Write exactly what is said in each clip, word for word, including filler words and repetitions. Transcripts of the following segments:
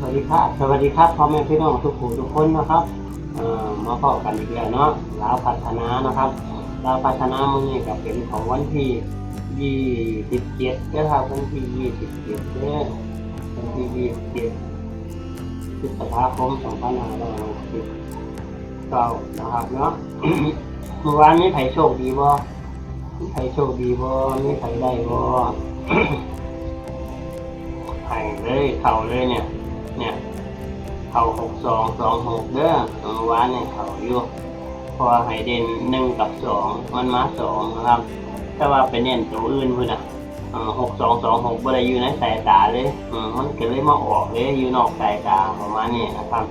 สวัสดีครับ สวัสดีครับ พ่อแม่พี่น้องทุกผู้ทุกคนนะครับ เอ่อ มาพ้อกันอีกแล้วเนาะ ลาวพัฒนานะครับ ลาวพัฒนามื้อนี้ก็เป็นของวันที่ยี่สิบเจ็ดนะครับ วันที่ยี่สิบเจ็ดเด้อ วันที่ยี่สิบเจ็ด พฤษภาคม สองพันห้าร้อยหกสิบเก้านะครับเนาะ เมื่อวานนี้ไผโชคดีบ่ มีไผโชคดีบ่ มีไผได้บ่ ให้เลย เข้าเลยเนี่ย เนี่ย เข้าหกสองสองหกเด้อ เมื่อวานเนี่ยเข้าอยู่ เพราะว่าให้เด่นหนึ่งกับสอง มันมาสองนะครับ แต่ว่าไปเน้นตัวอื่นพุ้นน่ะ เอ่อ หกสองสองหก บ่ได้อยู่ในสายตาเลย อืม มันก็เลยมาออกเลย อยู่นอกสายตาประมาณนี้นะครับ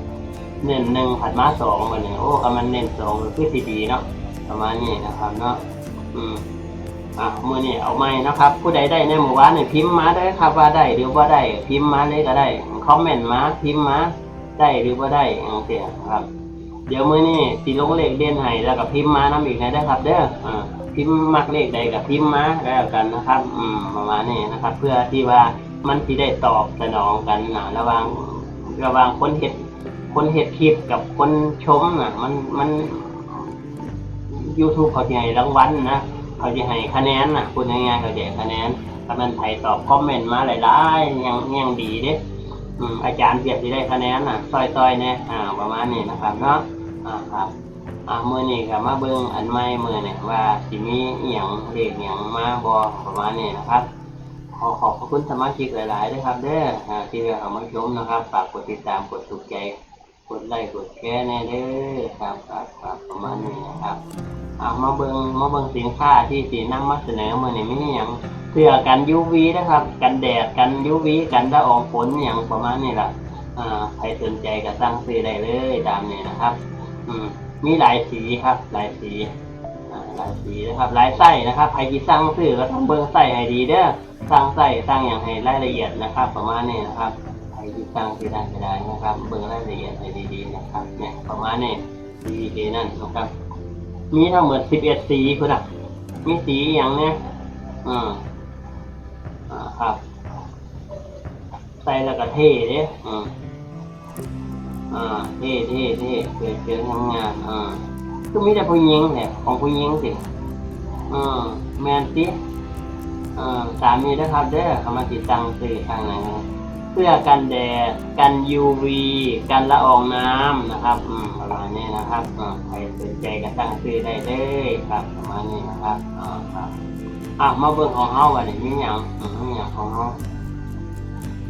เน้นหนึ่ง ผัดมาสอง บัดนี้ โอ้ คันมันเน้นสอง ก็คือสิดีเนาะ ประมาณนี้นะครับเนาะ อืม อ่ะ มื้อนี้เอาใหม่นะครับ ผู้ใดได้ในเมื่อวานนี่พิมพ์มาได้ครับ ว่าได้หรือบ่ได้ พิมพ์มาเลยก็ได้ คอมเมนต์มา พิมพ์มา ได้หรือบ่ได้ จั่งซี้ครับ เดี๋ยวมื้อนี้สิลงเลขเด่นให้ แล้วก็พิมพ์มานำอีกนะเด้อครับเด้อ อ่า พิมพ์มักเลขใดก็พิมพ์มาแล้วกันนะครับ อืม ประมาณนี้นะครับ เพื่อที่ว่ามันสิได้ตอบสนองกันนะ ระหว่าง ระหว่างคนเฮ็ด คนเฮ็ดคลิปกับคนชมน่ะ มัน มัน YouTube เขาสิให้รางวัลนะ เขาสิให้คะแนนนะ พูดง่ายๆ เขาสิให้คะแนน ถ้ามันไผตอบคอมเมนต์มาหลายๆ ยัง ยังดีเด้ อืม อาจารย์เพียรสิได้คะแนนน่ะ ซอยๆ แหน่ อ่า ประมาณนี้นะครับเนาะ อ่า ครับ อ่า มื้อนี้ก็มาเบิ่งอันใหม่มื้อนี้ว่าสิมีอิหยัง เลขอิหยังมาบ่ ประมาณนี้นะครับ ขอขอบพระคุณสมาชิกหลายๆ ด้วยครับเด้อ อ่า ที่ได้เข้ามาชมนะครับ ฝากกดติดตาม กดถูกใจ กดไลค์ กดแชร์แหน่เด้อ ครับ ครับ ครับ ประมาณนี้นะครับ เอามาเบิ่ง มาเบิ่งสินค้าที่สินำมาเสนอมื้อนี้มีอิหยัง เสื้อกัน ยูวี นะครับ กันแดด กัน ยูวี กันละอองฝนอิหยังประมาณนี้ล่ะ อ่า ใครสนใจก็สั่งซื้อได้เลยตามนี้นะครับ อืม มีหลายสีครับ หลายสี อ่า หลายสีนะครับ หลายไซส์นะครับ ใครสิสั่งซื้อก็ต้องเบิ่งไซส์ให้ดีเด้อ สั่งไซส์สั่งหยังให้รายละเอียดนะครับ ประมาณนี้นะครับ ใครสิสั่งซื้อได้ก็ได้นะครับ เบิ่งรายละเอียดให้ดีๆ นะครับ เนี่ย ประมาณนี้ ดีๆ นั่นนะครับ มีทั้งหมดสิบเอ็ดสีพุ้นน่ะ มีสีอิหยังแหน่ อืม อ่า ครับ ใส่แล้วก็เท่เด้ อืม อ่า เท่ๆๆ สวยๆ งามๆ อ่า คือมีแต่ผู้หญิงแหละ ของผู้หญิงสิ อืม แม่นติ อ่า ตามนี้นะครับเด้อ เข้ามาติดตามซื้อทางไหนนะ เสื้อกันแดด กัน ยูวี กันละอองน้ำนะครับ อืม ประมาณนี้นะครับ อ่า ใครสนใจก็สั่งซื้อได้เลยครับ ประมาณนี้นะครับ อ่า ครับ อ่ะ มาเบิ่งของเฮาบัดนี้ มีหยัง อืม มีหยังของเฮา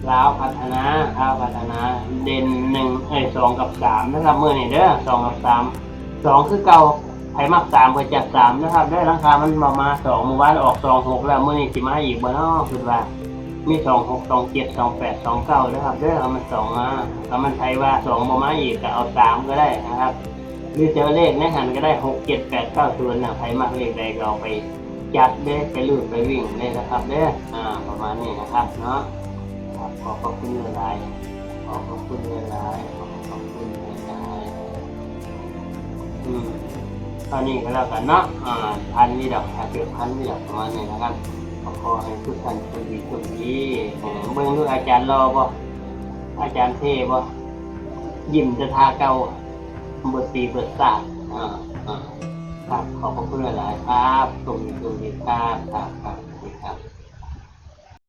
ลาวพัฒนา ลาวพัฒนา เด่นหนึ่ง เอ้ย สองกับสามนะครับ มื้อนี้เด้อ สองกับสาม สองคือเก่า ไผมักสามก็จัดสามนะครับ เด้อ ลางเทื่อมันบ่มาสอง มื้อวานออกสองหกแล้ว มื้อนี้สิมาอีกบ่น้อ คิดว่า มีสองหก สองเจ็ด สองแปด สองเก้า เด้อครับ เด้อ เอามันสองมา ถ้ามันไผว่าสองบ่มาอีกก็เอาสามก็ได้นะครับ หรือจะเอาเลขในหันก็ได้ หกเจ็ดแปดเก้าศูนย์ นะ ไผมักเลขใดก็เอาไปจัดเด้อ ไปรูดไปวิ่งเลยนะครับ เด้อ อ่า ประมาณนี้นะครับเนาะ ครับ ขอบพระคุณหลายๆ ขอบพระคุณหลายๆ ขอบพระคุณหลายๆ อืม เท่านี้ก็แล้วกันเนาะ อ่า พันนี่ดอก ถ้าเกิดพันนี่ดอก ประมาณนี้นะครับ ขอ ขอให้ทุกท่านโชคดี โชคดี เออ เบิ่งดูอาจารย์หล่อบ่ อาจารย์เท่บ่ ยิ้มแต่ท่าเก่า เบิดปีเบิดชาติ อ่า อ่า ครับ ขอบพระคุณหลายๆ ครับ โชคดี โชคดีครับ ครับ